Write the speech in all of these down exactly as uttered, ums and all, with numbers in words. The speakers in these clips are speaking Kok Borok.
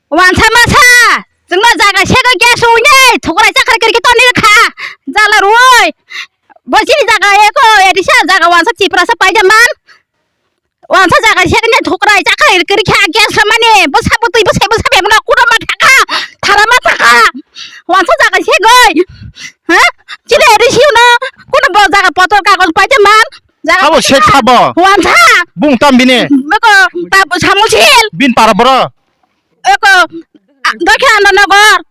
Wansa masa, chwngno jaga segwi gas wngnai, thukrai chakrai kwrwi khe tonwi rwkha. Jala rwui. Bo chini jaga eko, A D C jaga wansa Tiprasa paida man. Wansa jaga segwi thukrai chakrai kwrwi khe gas rwmani. Bo sabo twi bo sabo sabo no kuda ma thaka, thara ma thaka. Wansa jaga segwi. Ha? Chini A D C no kuno bo jaga potol kagoj paida man. Jaga abo sek sabo. Wansa. Bung tam bini. Beko ta Samusil. Bin para boro. Eko, a, Doikha Andanagar.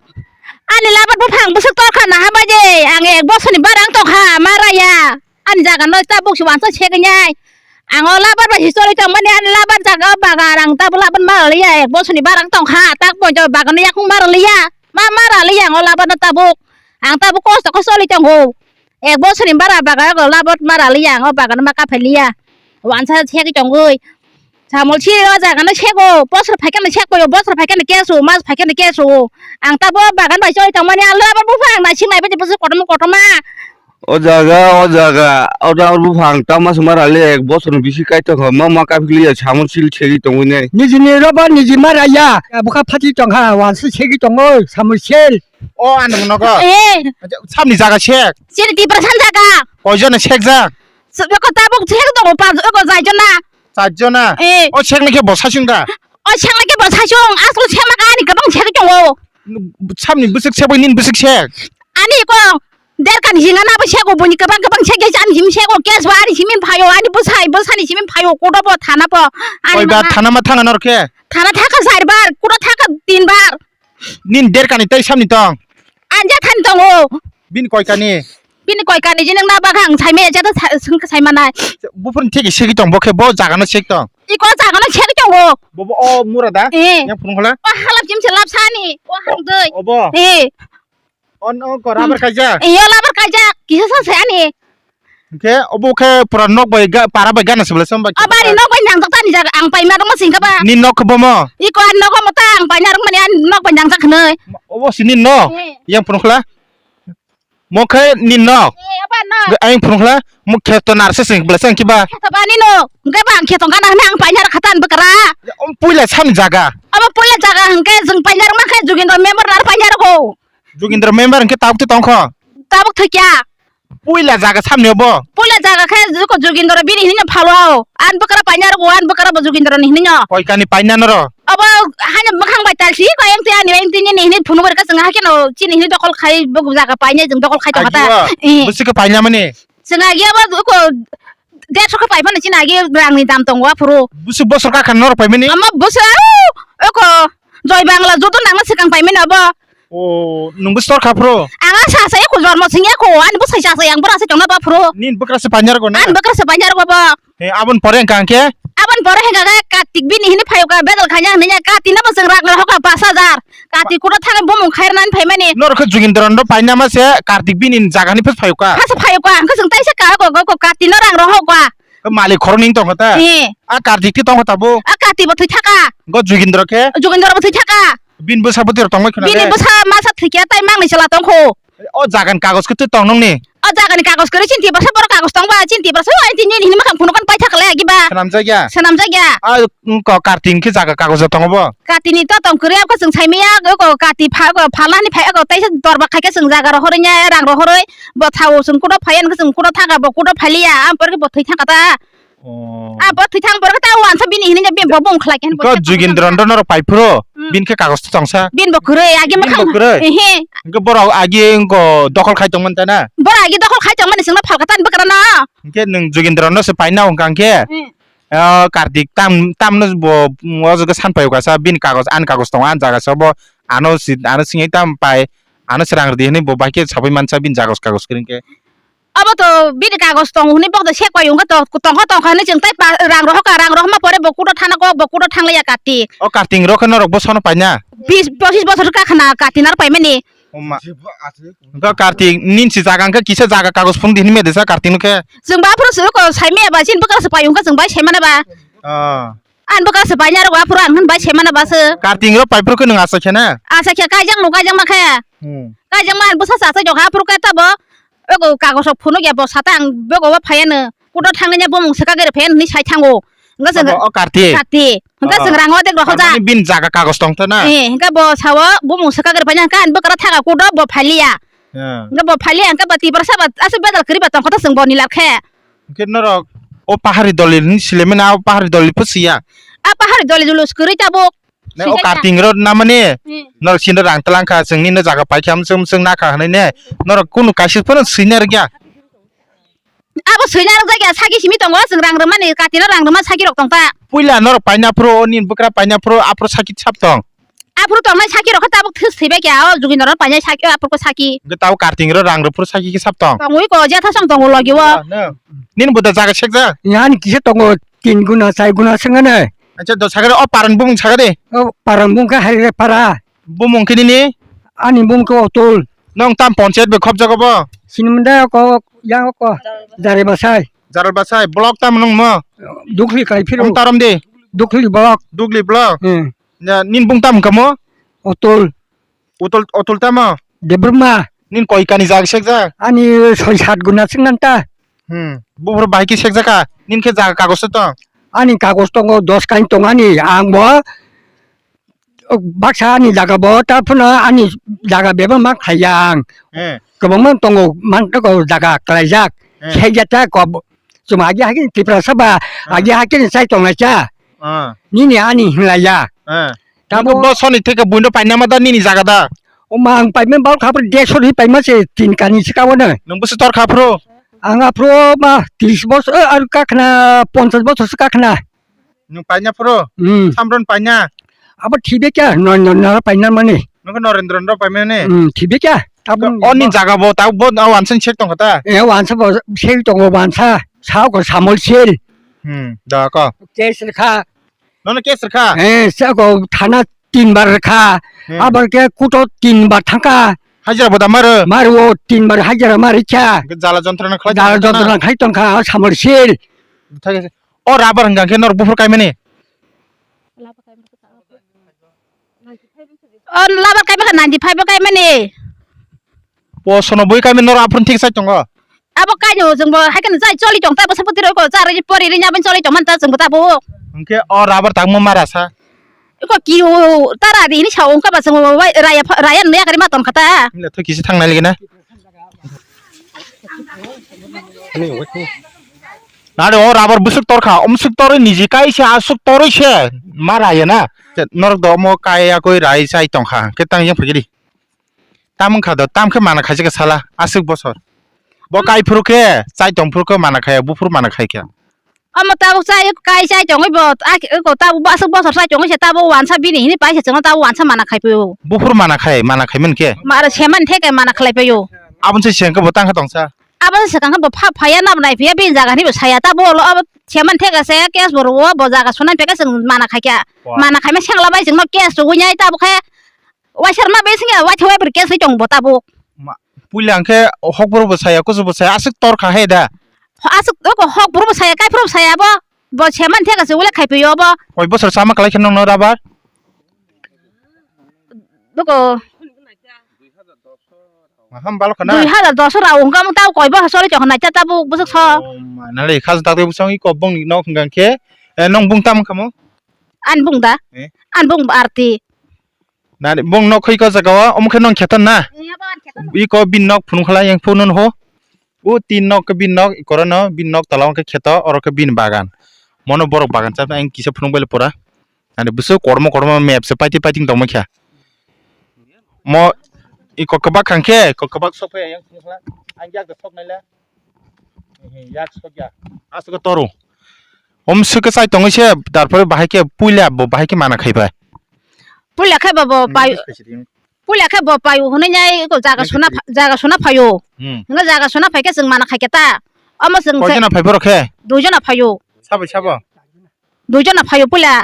Ani labat buphang bwswk torkha naha bai de. Ang ek bosor ni barang tongkha, ma raya. Ani jaga no tabuk si wansa segwi nai. Ang o labat bai si choli tongmani ani labat jaga o bagan ang tabuk labat ma raliya. Ek bosor ni barang tongkha, tak poito bagan no yakung ma raliya. Ma, ma raliya ang o labat no tabuk. Ang tabuk kosto khe choli tongo. Ek bosor ni bara bagan o labat ma raliya, ang o bagan ma kaphai liya. Wansa segwi tongwi. Samol si o jaga no sego, bosor phaikhe no sek paio, bosor phaikhe no kesu, mas phaikhe no kesu. Ang tabo bagan bai choli tongmani, ang labat buphang naising nai bidi bwswk kotorma kotorma. O jaga, o jaga, o jaga buphang tama suma raliya, ek bosor ni bisi kai tongkha, ma ma kaphiliya, samol sil segwi tongwi nai. Nijini roba niji ma raya, bukha phati tongkha, wansa segwi tongwi, samol sil. O, ano nogo. Eh. Acha, samni jaga sek. Sini Tiprasa ni jaga. Koijon sek jak? Eko tabuk sek tongo, panch, eko char jona. Char jona? Eh. O sek ni khe bo sasung da? O sek ni khe bo sasung, asol sek ma ani kwbang sek tongo. Samni bwswk sek bai nini bwswk sek? Ani ko derkani hinga na bo sego, boni kwbang kwbang sek ani him sego, kes bo ani simin phaio, ani bwsai, bwsani simin phaio, kodo bo thana bo. Ani Koi bar mama. Thana ma thana nor khe? Thana thaka char bar, kodo thaka tin bar. Nin derkani tei samni tong? Anja thani tongo. Bini koi kani? Bini koi kani jini na baga ang saimaya jata sa-, sung saimana. Buphurni thik segwi tong, bo khe bo jaga no sek tong. Iko jaga no sek tongo. Bo, bo o mura da? Eh. Yang phunukla? O halap jim se lap sani. O hang doi. Obo? Eh. On, on ko rubber kaijak? Eh, yo rubber kaijak. Kisa sa se ani. Hingke obo khe pura nok bai ga-, para bai gana se belai song bai. O bari nok bai nangjak tani jaga ang paima rwma singkha ba. Ni nok khe bomo? Iko ani nok bomo ta ang paina rwmani ani nok bai nangjak hwnwi. Obo si ni nok? Eh. Yang phunukla? Mo khe ni nok? Eh, aba nok. Ang phunukla? Mo kheto narse sing belai song kiba? Kheto ba ni nok. Hingke ba ang kheto gana hwnwi ang paina rwkha ta ani bwkra. Om puila sani jaga? Obo puila jaga hingke jwng paina rwma khe Jugindra member nar paina rwgo. Jugindra member hingke tabuk twi tongkho? Tabuk thwikya. Puila jaga samni obo? Puila jaga khe joko Jugindra bini hinino phalo. An bwkra paina rwgo, an bwkra bo Jugindra ni hinino. Koi kani paina noro? Obo haino bwkhang bai talsi ko engti ani engti ni hini phunuk rwkha chwng hakhe no chini hini dokol khai bo jaga paina jwng dokol khai tongkha ta. Agiyo? Eh. Bwswk khe paina mani? Chwng agiya bo ko derso khe pai phano chini agi rang ni dam tongo aphuru. Bwswk bosor kakha norok paimani? Ama bwswk oko Joy Bangla joto nangma swkang paimani obo. O, nwngbo sor kha phuru? Ang a sa sa eko jormo sing eko, ani bwsai sa sa yang bwrang se tongna ba phuru. Nin bwkra se painjar go na? Ani bwkra se painjar go ba. He, abon pore hengka hengke? Abon pore hengka khe Kartik bini hini phayo ka bedal khanya hini ya Kartik na bwswng rak na hoka pas hajar. Kartik kuda thang bumung khair nan phaimani. Nor khe Jugindra ndo paina ma se Kartik bini jaga ni phas phayo ka. Phas phayo ka, hwnkhe chwng taisa ka go go Kartik no rang rohok ka. Khe malik khorok ning tongkha ta? Eh. A Kartik ti tongkha tabuk? A Kartik bo thwi thaka. Go Jugindra khe? Jugindra bo thwi thaka. Bini bwsa bwtwi rok tongbai khwna Bini le? Bwsa masa thwi khe tai mangni chwla tongkho. O jaga ni kagoj khe twi tong nung ni? O jaga ni kagoj kwrwi chini Tiprasa borok kagoj tong ba chini Tiprasa o tini nini hini makhang phunukgo pai thaka le agi ba. Swnamjak ya? Swnamjak ya. A ko Kartik khe jaga kagoj rok tongo bo? Kartik ni to tong kwrwi abkhe chwng sai maya ko Kartik pha ko phalna ni phai ko taisa dorba khai khe chwng jaga rohorwi nya rang rohorwi bo thao chwng kudo phai ya hwnkhe chwng kudo thangkha bo kudo phai liya am por khe bo thwi thangkha ta. Oh. Ah, bo thwi thang borok ta wansa bini hini bini bo bung khlai khe. Ko Jugindra ndo norok pai phuru, hmm, bini khe kagoj tongsa. Bini bo kwrwi, agi bini bo makhang. Kwrwi. Ehe. Hingke borok agi wngko dokol khai tongmani ta na? Borok agi dokol khai tongmani singno phalka tani bwkra na. Hingke nwng Jugindra no se paina wngkha hingke. Hmm. Ah, Kartik tam, tamno bo, mm, o jaga san pai kasa, bini kagoj, ani kagoj tongo, ani jaga se bo, ano si, ano singwi tam pai, ano se rang rwdi hinwi bo bai khe sabai mansa bini jaga kagoj kwrwi hingke. Abo to bini kagoj tong hwnwi bokdo sek pai wngkha to, tongkha tongkha hwnwi chwng tei pa-, rang rohorkha, rang rohorma pore bo kudo thana kok, bo kudo thanglaiya Kartik. O Kartik rok khe norok bo sono paina? Bis, pochis bosor wngkha khna Kartik naro paimani. Oma. Wngkha Kartik, nini se jaga wngkha kisa jaga kagoj phunukdi hinwi mede sa Kartik no khe. Chwng ba aphuru se ko sai maya ba chini bwkra se pai wngkha chwng bai sai mana ba. Ah. Ani bwkra se paina rok aphuru ang hwn bai sai mana ba se. Kartik rok pai phuru khe nwng asa khe na? Asa khe kaijak no kaijak ma khe. Hmm. Kaijak ma ani bwsa sa sai jok aphuru khe tabo. Ego kagos rok phunuk ya bo sata ang bego ba phaiya no. Kudo thangni ya bomung se kagere phen hwnwi sai thango. Hwnkhe chwng Abo o Karti. Karti. Hwnkhe Oh. chwng rang o dek rohorjak. Tamani bini jaga kagoj tongthono? Eh, hwnkhe bo sao bumung swkagwi paina hwnkhe ani bwkra thaga kudo bo phaliya. Hmm. Hwnkhe bo phaliya hwnkhe bo Tiprasa ba aswk bedal kwrwi ba tongkha to chwng boni lab khe. Hwnkhe norok o pahari doli hinwi swilaimani, o pahari doli phusiya. A pahari doli dolo swkagwi tabuk. Ne o Swijak ya. Karting ro namani Hmm. norok sini rang tlang kha, chwng nini jaga paikha, mwchwng mwchwng nakha hinwi ne. Norok kunu kaisa phano swina rwkya. Abo swina rwjak ya, saki simi tongo, chwng rang rwmani, Karting no rang rwma saki rok tongta. Puila norok paina phuru, o nini bwkra paina phuru, aphuru saki sap tong. Aphuru tongnai saki rok khe tabuk thwis thwibai khe, o Jugindra no painai saki, o aphuru ko saki. Hwnkhe tabuk Karting ro rang rw phuru saki khe sap tong. Tongwi ko, jatha song tongo logi o. Ah, no. Nini bo da jaga sekjak? Ani kisa tongo, tin guna, char guna sengane. Acha do sagade, o paran bumung sagade. O paran bumung khe Haire para. Bumung khe nini? Ani bumung khe Otul. Nong tam ponchayat bai khopjago bo? Sinimde ko, yang ko. Jare basai. Jaral basai, block tam nung mo? Dukli kai phiro. Om tarom de? Dukli block. Dukli block. Hmm. Ya, nin bung tam kamo? Otul. Otul, Otul tamo? Debbarma. Nin koi kani jaga sekjak? Ani soi sat guna sengnan ta. Hmm. Buphuru bahai khe sekjak ka? Nin khe jaga kagos to? Ani kagos tongo, dos kain tong ani. Ang bo baksa ani jaga bo, ta phano ani jaga bebak ma khlai ya ang. Eh. Kwbangma tongo, man tongo jaga klaijak. Eh. Sekjak ta ko, chuma agi hagi Tiprasa ba, Ah. agi hagi sai tonglai cha. Ah. Nini ani hinlai ya. Ah. Tamo Nungbo soni theke buino paina ma da nini jaga da? O ma ang paima bal khapre deksho ri paima se tin kani sika wone. Nung busi tor khapro? Ang aphro ma tris bosor, eh, ar kakhna ponchas bosor se kakhna. Nung paina phuru? Hmm. Samron paina? Abo thibe kya? No, no, no, paina mani. Nung Narendra no paimani? Hmm, thibe kya? Tabun Oni jaga bo, ta bo, a wansan sek tong kata? Eh, wansa bo, sel tongo wansa. Sao ko samol sel. Hmm, da ko. Case rwkha. Nono case rwkha? Eh, sa ko thana tin bar rwkha. Hmm. Abar ke kuto tin bar thangkha. Hajira bo da maro? Maro tin bar hajira mari kha. Jala jontrona khlai Jala tongkha na? Jontrona khai tongkha, samol sel. Thage se. O rubber hwnka khe norok buphuru kaimani? O rubber kaima kha ninety five o kaimani. Posono bui kaimani norok aphuru thik sai tongo? Abo kaino chwngbo hai kheno jai choli tong ta, bwsa bwtwi rok ko cha rwi pori rwi aboni choli tong man ta chwngbo tabuk. Hwnkhe o rubber tangma mara sa? Iko kiu tara di hini sa wngkha ba chwngbo raya raya nung yakari ma tong kha ta. Himle thwi kisi thang nai ligi na. Nare o rubber bwswk torkha, omswk torwi niji kaisa aswk torwi se ma raya na. Norok do omo kaya koi rai chai tongkha, khe tang yang phagidi. Tam wngkha do, tam khe mana khaisa khe sala, aswk bosor. Bo kai phuru khe, chai tong phuru khe mana khaya, buphuru mana khai khe. Omo tabuk chai, kai chai tongwi bo, a, eko tabuk bo aswk bosor chai tongwi se tabuk wansa bini hini paisa chwngno tabuk wansa mana khai phaio. Buphuru mana khai, mana khai man khe? Mara seman theke mana khlai phaio. Aboni se sengkhe bo tangkha tongsa. Aboni swkang khe bo pha phaiya nabo nai phiya bini jaga hini bo saya tabuk olo abo seman theke se case bo rwo bo jaga suna pheke chwng mana khai kha. Wa. Mana khai ma sengla bai chwngno case rwui nai tabuk khe waisar ma bai singya waithai waiphuru case ri tong bo tabuk. Ma, puila hwnkhe hokboro bo saya, kusu bo saya, aswk tor kha he da. Ho-, aswk oko hokboro bo saya, kaiphuru bo saya bo. Bo seman theka se wele khai phaio bo. Koi bosor sama kalai khe nongno rubber? Doko. Maham balo khana? Dui hazar dos rao wngkha mo tao koi bosor choli tong nai cha tabuk bwswk so. Oh, ma, nale khas dakte bwsong iko bong nok hwnkha khe. Eh, nong bung tam kamo? An bung da? Eh? An bung ba arti. Nani bong nok khe iko jaga o, omo khe nong khetan na? Iya, bo an khetan. Iko bin nok phunuk khala yang phunun ho. O tin nok khe bin nok, ikoro no bin nok tola o khe kheto, oro khe bin bagan. Mono borok bagan chapna ang kisa phunuk bai pura. Nani bwswk kormo kormo map se paiti paiti tongma khe. Mo iko kwbak khang khe, iko kwbak sok phai yang phunuk khala. Ang yak da sok nai la. Yak sok ya. Aswk toru. Om swk sai tongwi se, tarpore bahai khe puila bo bahai khe mana khai bai. Puila khe bo bo pai. Puila khe bo paio hwnwi nai eko jaga suna pha-, jaga suna phaio. Hmm. Hwnwi jaga suna phai khe chwng mana khai khe ta. Omo chwng se. Koi jona phai borok khe? Dui jona phaio. Sabai sabo? Dui jona phaio puila.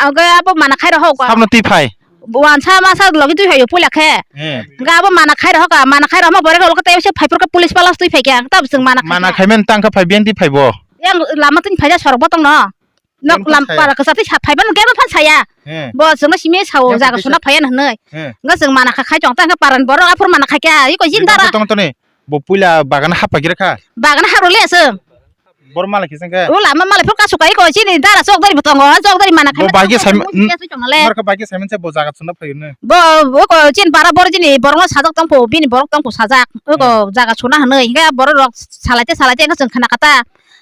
Abo mana khai rok. Sabno twi phai? Wansa masa logi twi phaio puila khe. Eh. Ga abo mana khai rok, mana khai rok ma borok logi tei se phai porkhe police pala twi phai khe ang ta chwng mana khai. Mana khai men tang khe phai beng twi phai bo? Yang lama twi phai ja sorok botong no. Nok lam para kwchar twi sa phaiba no gate o phan saya. He. Bo chwngno simi sao jaga suna phaiya hwnwi. He. Nga chwng mana kha khai tong ta khe paran borok aphuru mana khai kha iko jin dara. Tong toni. Bo puila bagana hap pagira kha. Bagana hap rwle aswng. Bor malai kisa khe? O lama malai phuru kasu kai ko chini dara chok dari bo tongo, chok dari mana bo khaima bai khe tongo, sai-, tongmo n-, sika sui tongna le. Norokhe bai khe saimanse bo jaga chwngno phaiyo no. Bo, bo ko chini para bor chini borokno sajak tongpho, bini borok tongpho sajak. O ko jaga chwngna hwnwi, hingke borok rok salaite salaite wngkha chwng khna kata.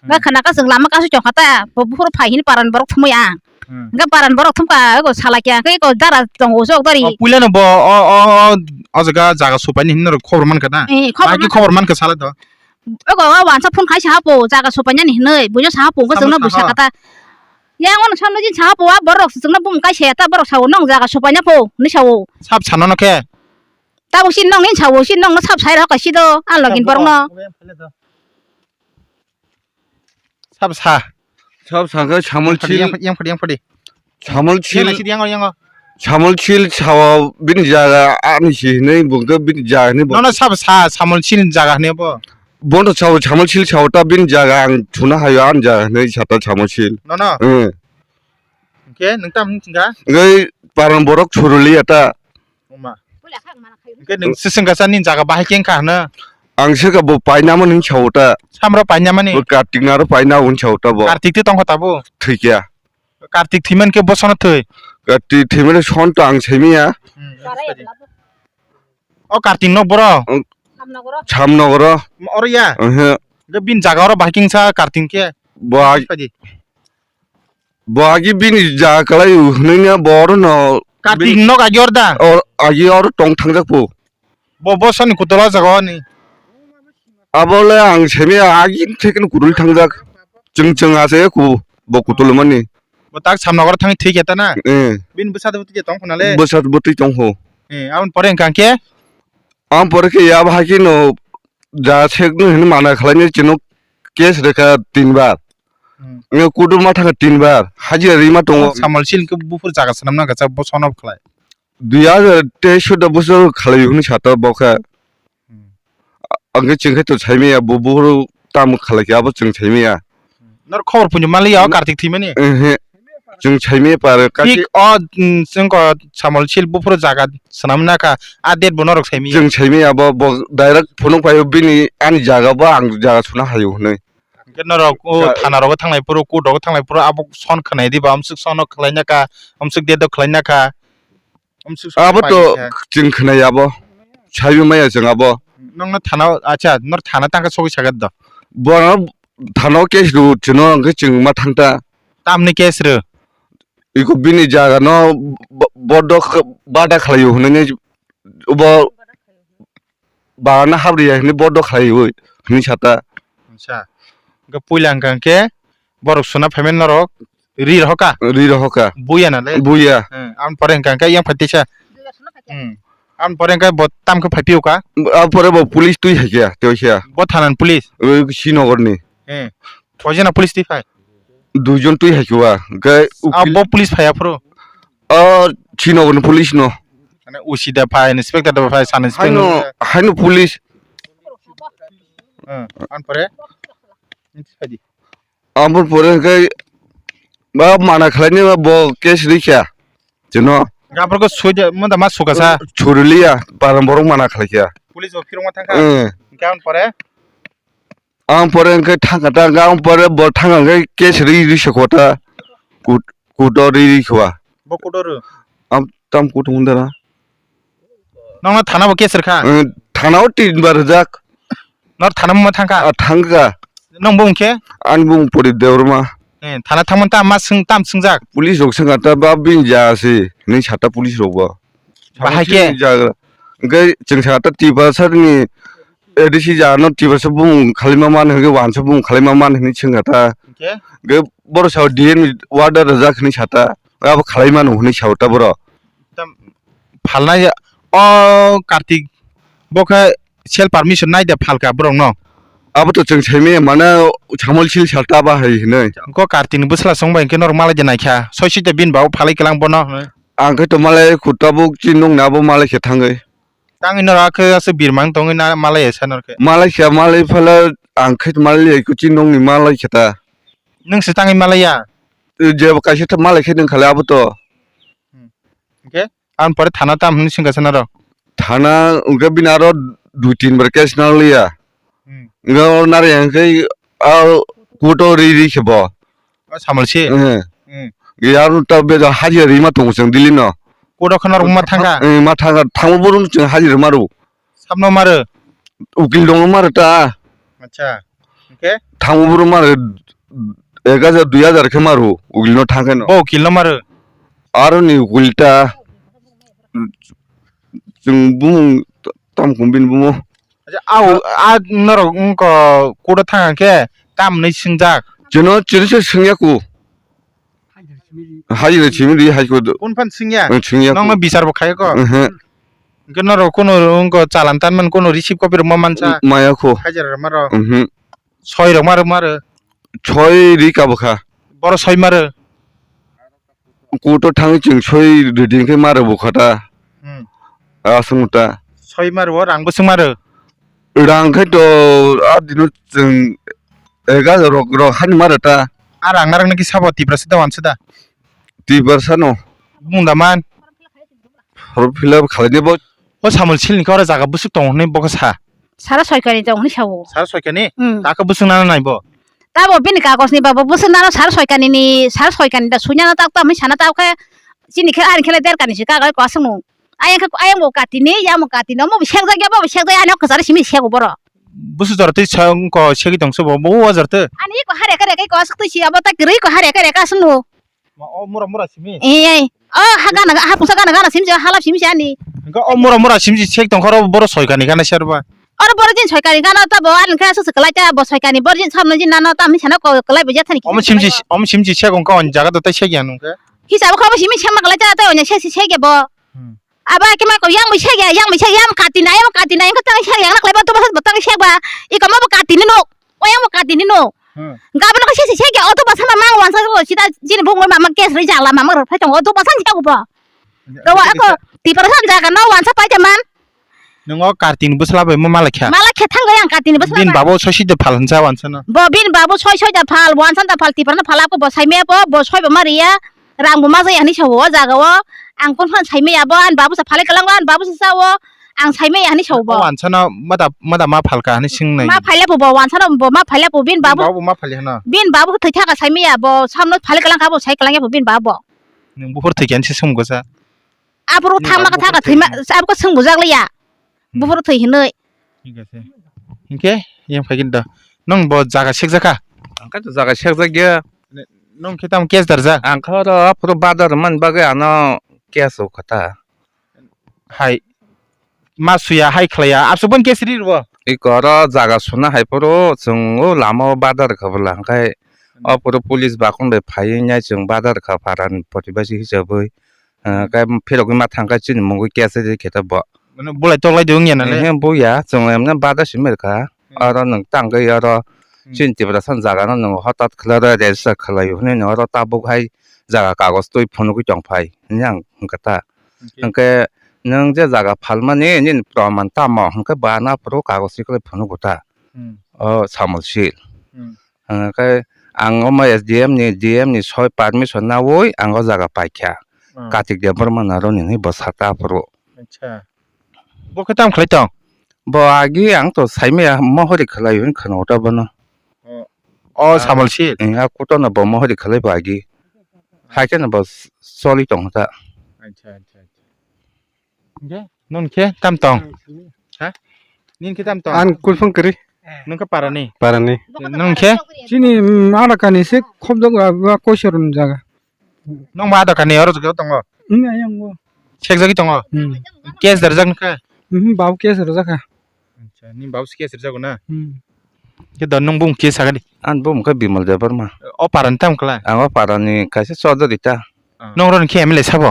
Wngkha khna kha chwng lama kasu tong kata, bo buphuru phai hini paran borok thumui ang. Hmm. Hingke paran borok thumkha, o ko salai kya, hingke ko dara tongo chok dari. O puila no bo, o, o, o, o jaga, jaga supaini hini norok khobor mankha na? Eh, khobor mankha. Bai khe khobor mankha salai to. Ego o wansa phone khai saha po, jaga sopainani hinui, buino saha po, wngkha chwngno bui sakha ta. Yang ono samno jin saha po, a borok chwngno bum kai saya ta, borok sao nong jaga sopaina po, hinui sao. Sab sano no khe? Tabuk sin nong nin sao, sin nongno sab sai rok kaisi do, a login borokno. Sab sa. Sab sa khe samol sil. Yang phadi, yang phadi, yang phadi. Samol sil. Yang naisidi, yang, yang. Samol sil sao bini jaga ani si hinui bungkhe bini jaga hinui bung. Nono sabo sa samol sil jaga hinui bo? Bono sao samol sil sao ta bini jaga ang chuna hayo ani jaga hinui sata samol sil. Nono? Eh. Hingke nung tam hing chingka? Ngai paran borok suruli ata. Oma. Hingke nung sising kasa ni jaga bahai keng kha hino? Ang sika bo paina mani sao ta. Samro paina mani? Bo Kartik naro paina un sao ta bo. Kartik ti tongkha tabo? Thikya. Kartik thwiman khe bosono thwi. Kartik thwiman son to ang saimiya. Hmm, o Kartik nok boro? Samnogoro. Oro ya? Oho. Bini jaga oro bahai kingsa Kartik khe. Bo ag-, bo agi bini jaga kalai hwnwi boro no. Kartik nok agi oro da? Agi oro tong thangjak po. Bo, bo soni kutula jaga o ni. Abo le ang semi agi thekno kutuli thangjak. Chwng chwng ase ku bo kutulmani. Bo tak Samnogor thangwi thwi khe ta na? Eh. Bini bwsa twi tong khna le? Bwsa twi tong ho. Eh, aboni pore hwnkha khe? Aboni pore khe ya bahai khe no ja sek no hin mana khlai ni chino case rekha tin bar. Hmm. Nge kudu ma thanga tin bar. Haji rima tongo. Samol sil khe buphur jaga swnam na gacha bo sono khlai. Dui hajar teis da bosor khalai hwnwi sata bo khe. Hmm. Ang khe chwng khe to saimaya bo buhuru tamo khalai khe abo chwng saimaya. Nor khobor phunju maliya o Kartik thwimani? Ehe. Chwng saimaya pare kaki. Thik o, mm, chwng ko samol sil buphuru jaga swnam na kha a date bo norok saimaya. Chwng saimaya bo, bo direct phunuk phaio bini ani jaga bo ang jaga suna haio hwnwi. Hwnkhe norok o thana rogo thanglai phuru, court rogo thanglai phuru abo son khwnai diba amswk sono khlai na kha, amswk date o khlai na kha. Abo to chwng khwnai abo. Saiwi maya chwng abo. Nokno thana, acha, nor thana tangkha sogwi sagat do. Bono thana o case rw chwngno hwnkhe chwng ma thangta. Tamni case rw? Iko bini jaga no bo-, bodo kh-, bada khlaio hwnwi bo bagana habriya hwnwi bodo khlaiwi hwnwi sata. Acha. Hwnkhe puila hwnkha hwnkhe borok suna phaimani norok ri rohoka? Ri rohoka. Buya na le? Buya. Hmm, aboni pore hwnkha hwnkhe yang phaitesa. Hmm. Aboni pore hwnkhe bo tam khe phaipiyo ka? Aboni pore bo police twi hai khe, twi hai khe. Bo thanani police? Oi, Srinagar ni. Hmm. Hoijana police twi phai? Duijon twi hai khe wa. Hwnkhe ah, bo police phaiya phuru? O Srinagar ni police no. Mane O C da phai, inspector da phai, sub inspector. Haino, haino police. Hmm, aboni pore? Aboni pore hwnkhe ba mana khlaini bo case rikha. Chwngno. Gabroko soide, munda ma sukasa? Churiliya, paran borok mana khlaikha. Police bo phirokma thangkha? Eh. Hwnkhe aboni pore? Aboni pore hwnkhe thangkha ta, hwnkhe aboni pore bo thangkha hwnkhe case ri, ri sokota. Kut-, kuto ri, ri khoa. Bo kuto ro? Am, tam kuto mundara. Nokno thana bo case rwkha? Eh, thana o tin bar rwjak. Nor thana mo thangkha? Ah, thangkha. Nong bo wngkhe? Ani bung Pradip Debbarma. Eh, thana thangmani ta ma swng, tam swngjak? Police rok swngkha ta ba bini ja se, hinwi sata police rok bo. Bahai khe? Jaga. Hwnkhe chwng sata Tiprasa ni A D C ja no Tiprasa bung khalai ma man hwnkhe wansa bung khalai ma man hinwi swngkha ta. Hwnkhe? Hwnkhe borok sao D M order rwjak hinwi sata. Abo khalai mano hinwi sao ta borok. Tam phalnai o Kartik bo khe self permission nai de phalka borok no. Abo to chwng saimaya mane samol sil sal ta ba hai hinwi. Ko Kartik ni bwsla chwng bai hwnkhe norok malai de naikha. Soi soi de bini ba phalai kwlang bono hinwi. Ang khe to malai kho tabuk chini nung ni abo malai khe thangwi. Tangwi norok khe aswk birmang tongwi na malai ya sa norok khe. Malai khe malai phala ang khe malai ya kho chini nung ni malai khe ta. Nwng se tangwi malai ya? Jebo kaisa ta malai khe nwng khalai abo to. Hmm. Hwnkhe? Aboni pore thana tam hinwi swngkha sana rok? Thana hwnkhe bini aro dui tin bar case nang liya. Hmm. Hwnkhe oro nari hwnkhe a Kuto ri ri khe bo. O Samal si. Eh. Hmm. Yar ta be da hajira ri ma tongo chwng Delhi no. Kuto khana rok ma thangkha. Eh, ma thangkha. Thango borom chwng hajira ma ro. Sabno maro. Ukil dong maro ta. Acha. Oke. Thango borom maro ek hajar dui hajar khe maro. Ukil no thangkhe no. Bo ukil no maro. Aro ni ukil ta. Chwng bumung tam kumbin bumo. Acha, au, a norok wngkha kudo thang khe tam hinwi swngjak. Chwngno, chwngno se swngya ku. Hajira simi di hai ku. Kun phan swngya? Ang swngya ku. Nokno bichar bo khai ko. Ehe. Hwnkhe norok kuno wngkha chalan tanman kuno receipt copy rok ma mansa. Maya ku. Hajira rok maro. Mhm. Soi rok maro maro. Soi ri ka bwkha. Boro soi maro. Court o thangwi chwng soi rwdi hwnkhe ma rwbo kha ta. Hmm. Aswk ta. Soi ma rwo, rang bwswk ma rw? Rang khai to a dino chwng ega rok rok hani ma rw ta. A rang narwk naki sabo Tiprasa da wansa da? Tiprasa no. Bung da man? Form fill up khalai de bo. O Samal sil ni khe oro jaga bwswk tongo hwnwi bo khe sa. Sara soikani tong hwnwi sao. Sara soikani? Hmm. Takhe bwswk nana nai bo? Tamo bini kagos ni babo bwswk nano sara soikani ni, sara soikani da suinano tak tam sana tak khe chini khe ani khe derkani si kagai ko aswk nung. Ayang khe ayang bo katini, yamo katini, omo bo sekjak ya, bo bo sekjak ya, ani o kwcharo simi sego boro. Bwswk jora twi sa wngko segwi tong se bo, bo o jora twi. Ani ko hare kare kai ko aswk twi si abo ta kwrwi ko hare kare ka aswk nung. Ma o mura mura simi. Ei, ei. O ha gana, ha pusa gana gana simsi, halap simsi ani. Hingke o mura mura simsi sek tongkhoro boro soikani gana serba. Oro boro jin soikani gana ta bo ani khe aswk kwlai ta bo soikani boro jin samno jin nano ta misa no ko kwlai bo jathani. Omo simsi, omo simsi sek ongka on jaga do tai sek ya nungke. Hisabo kho bo simi sema kwlai ta ta onya sek sek ya bo. Hmm. Aba khe ma ko yang bo sek ya, yang bo sek ya, yang kati na, yang kati na, yang tang sek ya, yang kwlai ba to ba tang sek ba. Iko ma bo kati ni no. O yang bo kati ni no. Hmm. Gabano khe sesi seke auto basa ma mang wansa ko sida jini bung ma ma case ri jala ma ma ro phai tong auto basa ni ko bo. Ro wa ko Tiprasa jaga no wansa pai jaman. Nungo kartin bwsla bai ma malakha. Malakha thang yang kartin bwsla. Bin babo sosi de phal hansa wansa no. Bo bin babo soi soi da phal wansa da phal Tiprasa phal ko bo sai me bo bo soi bo ma riya rang bo ma jaya hani sawo jaga o ang kon phan sai me ya bo an babu sa phale kalang an babu sa sawo. Ang saimaya hani sabo. O wansano mada, mada ma phalka hani singnai. Ma phaile bo, bo wansano bo ma phaile bo, bin babu. Babu ma phaile hano. Bin babu thwi thaka saimaya bo, samno phale kalang kha bo, sai kalang ya bo bin babu. Nung buphur thwi kyan se sum gosa. Abro thangma ka thaka thwima, abro sung bujak liya. Hmm. Buphur thwi hinoi. Thik ase. Hinkhe yang phai gin da. Nung bo jaga sekjak kha? Ang kha jaga sekjak ya. Nung khitam case darjak? Ang kha ro aphuru badar man bagwi ano case o kha ta. Hai ma suya hai khlaiya, absuk boni case ri rwo. Iko oro jaga suna hai phuru chwng o lama o badar kha bwla, hwnkhe o phuru police bakon bai phaiwi nai chwng badar kha para ni protibasi hisabwi, eh, khe phirogwi ma thang khe chini mungwi case ri khe ta bo. Mane bulai toklai de wngya na le? Ehe, buya, chwng emne badar simi rwkha. Hmm. Oro nwng tangwi oro hmm chini Tiprasa ni jaga no nwng hotat khlai oro register khlai hwnwi nwng oro tabuk hai jaga kagoj twi phunugwi tong phai hwnwi ang hwnkha ta. Okay. Hwnkhe nwng je jaga phalmani nini proman tamo hwnkhe bo ano aphuru kagoj tikhlai phunugo ta. Hmm. O samul sil. Hmm. Hwnkhe ang omo S D M ni, D M ni soi permission naui ang o jaga paikha. Hmm. Kartik Debbarma ni aro nini bwsa ta aphuru. Acha. Bo khe tamo khlai tong? Bo agi ang to saimaya mohori khlai hwn khwna uta bono. O, o ah, samul sil? Eh, a kuto no bo mohori khlai bo agi. Hai khe no bo s-, choli tong ta. Acha, acha, acha. Hingke, nung khe tam tong? Ha? Nin khe tam tong? Ang kulphung kwrwi. Nung khe parani? Parani. Nung khe? Chini, mm, adakani se khobjak ba, ba koisorni jaga. Nung ba adakani oro jaga tongo? Wng, ayang o. Sekjagwi tongo? Hmm. Case darjak nung khe? Mhm, babu case rwjak kha. Acha, nini babu se case rwjago na? Hmm. Khe da nung bung khe sakadi? Ang bung khe Bimal Debbarma. O parani tam khlai? Ang o parani kaisa Chaudhary ta. Ah. Nung roni khe M L A sabo?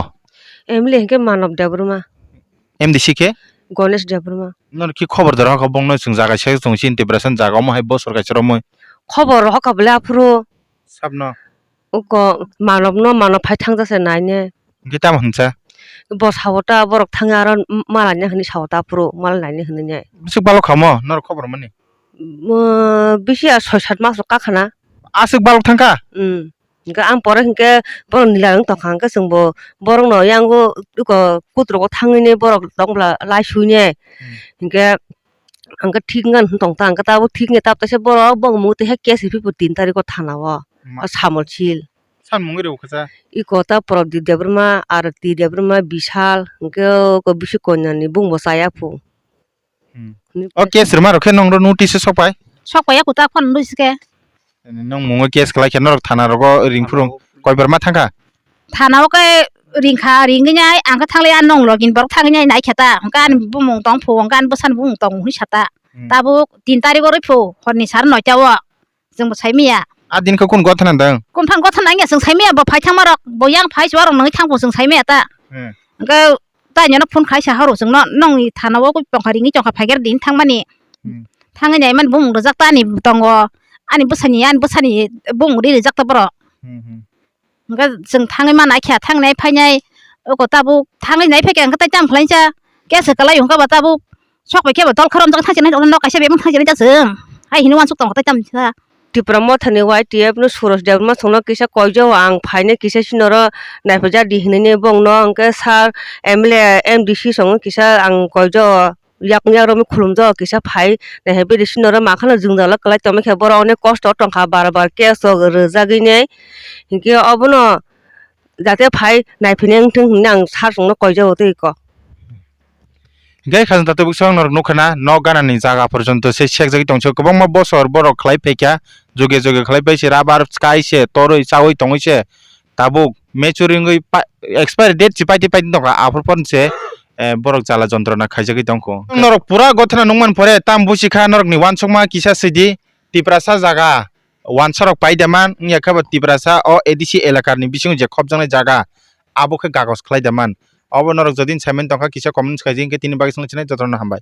M L A hinkhe Manob Debbarma. M D C khe? Ganesh Debbarma. Nung khe khobor dor hakha bongno chwng jaga se chwng chini Tiprasa jaga omo hai bosor kaisa romwi. Khobor hakha bole aphuru. Sabno? Uko manobno manob phai thangjak se naine. Hingke tamo hinsa? Bo sao ta borok thangya aro m-, malaina hinwi sao ta aphuru, malainaini hinwi ne. Bwswk balok khamo norok khobor mani? Mo, bisi ya soi sat mas rok kakhana. Aswk balok thangkha? Hmm. Hingke ang pore hingke borok nila wng tongkha hingke chwngbo borokno yango uko kutruk o thangwi ne borok tongbola lai sui ne. Hmm. Hingke Ang khe thik wngkha hwn tong ta, ang khe tabuk thik wngya, tabuk taisa borok bongmung twi hai case rwphai bo tin tarikh o thana o, Ma- o Samol Sil. San mungwi rw kha cha? Iko ta Probdip Debbarma, Arati Debbarma, Bishal, hwnkhe o ko bisi konyani bung bo chaya phu. Hmm. Hwnwi O case rwma rok khe nong ro notice sok pai? Sok pai ya kuta phone notice khe. Nong mungo case khlai khe norok thana rogo ring phuru koi bar ma thang kha? Thana o khe ring kha, ring nai ang khe thang lai, a nong login borok thang nai nai khe ta. Hwnkhe ani bumung tong phu, hwnkhe ani bwsani bumung tong hwnwi sa ta. Hmm. Tabuk tin tarikh o rw phu, horni sar noita o. Chwng bo sai maya. A din khe kun gothana dang? Kun phang gothana wngya chwng sai maya, bo phai thangma rok, bo yang phai chuwa rok nangwi thang bo chwng sai maya ta. Hmm. Hwnkhe tai nino phone khai sa horo chwngno, nongni thana o tongkha ringwi tongkha phai khe din thangmani. Hmm. Thangwi nai mani bumung rijak ta ani tongo, ani bwsani, ani bwsani bumung ri rijak ta borok. Hmm, hmm. Hwnkhe chwng thangwi ma naikha, thangwi nai phainai, oko tabuk thangwi nai phaikha hwnkhe tai tamo khlainsa, kesa kwlai hwnkhe ba tabuk sok bai khe ba dol khorokjak thangsinai, nok kaisa bebak thangsinai ta chwng, hai hwnwi uansuk tongo tai tamo kha. Tipra Mothani Y T F no Suros Debbarma songno kisa koijao ang phainai kisa sinoro naiphaijak di hwnwi bongno hwnkhe sir M L A M D C songno kisa ang koijao. Yakung yakrok khulumjak kisa phai, naiha bini swnaro makhano jwngjalo kwlai tongma khe borok onek kosto tongkha, bar bar case rok rwjagwi nei. Hinkhe obono jate phai naiphinai wngthung hinwi ang sir chwngno koijago tei kok. Hinkhe khajang tato bwswk norok nukha na, nok ganani jaga porjonto se sekjagwi tongse, kwbangma bosor borok khlai phaikha, juge juge khlai paise, rubber kai se, torwi chaui tongwi se, tabuk mature wngwi pa-, expiry date si paiti paiti tongkha, aphuru phone se, eh, borok jala jontrona khaijagwi tongkho. Norok pura gothana nukman pore, tam busi kha norokni uansukma kisa sidi, Tiprasa jaga, uansarok paida man, wngya khe bo Tiprasa o A D C elakarni bisingo je khopjaknai jaga, abo khe kagoj khlai da man. Obo norok jodi saimani tongkha, kisa comment khaidi, hinkhe tini bagwi swngchinai jotono hambai.